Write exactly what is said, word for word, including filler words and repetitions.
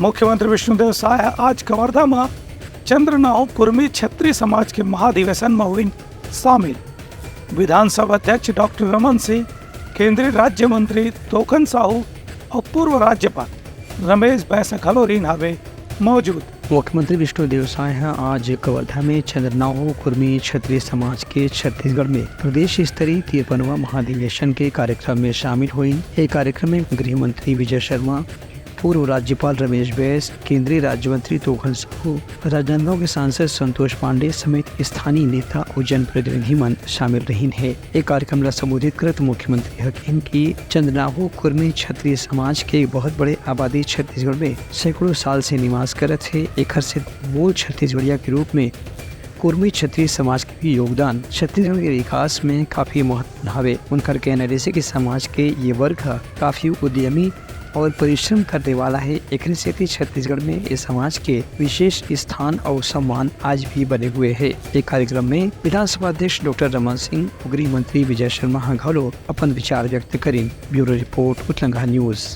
मुख्यमंत्री विष्णुदेव साय आज कवर्धा म चंद्रनाहु कुर्मी छत्री समाज के महाधिवेशन म हुइन शामिल। विधानसभा अध्यक्ष डॉक्टर रमन सिंह, केंद्रीय राज्य मंत्री तोखन साहू अउ पूर्व राज्यपाल रमेश बैस घलो रिन हावे मौजूद। मुख्यमंत्री विष्णुदेव साय ह आज कवर्धा में चंद्रनाहु कुर्मी छत्री समाज के छत्तीसगढ़ में प्रदेश स्तरीय तिरपनवा महाधिवेशन के कार्यक्रम में शामिल होइन। ये कार्यक्रम में गृह मंत्री विजय शर्मा, पूर्व राज्यपाल रमेश बैस, केंद्रीय राज्य मंत्री तोखन साहू, राजनांदगांव के सांसद संतोष पांडे समेत स्थानीय नेता अउ जनप्रतिनिधि मन शामिल रहिन हे। ए कार्यक्रम ला संबोधित करत मुख्यमंत्री ह कहिन कि चंद्रनाहु कुर्मी छत्री समाज के बहुत बड़े आबादी छत्तीसगढ़ में सैकड़ों साल से निवास करत हे। एखर से मूल छत्तीसगढ़िया के रूप में कुर्मी छत्री समाज के भी योगदान छत्तीसगढ़ के विकास में काफी महत्वपूर्ण हवे। उनकर कहना रहिसे कि समाज के ये वर्ग ह काफी उद्यमी और परिश्रम करने वाला हे। एकरे सेती छत्तीसगढ़ में ये समाज के विशेष स्थान और सम्मान आज भी बने हुए हे। ये कार्यक्रम में विधानसभा अध्यक्ष डॉक्टर रमन सिंह, गृह मंत्री विजय शर्मा ह घलो अपन विचार व्यक्त करिन। Bureau report, Utlanga news.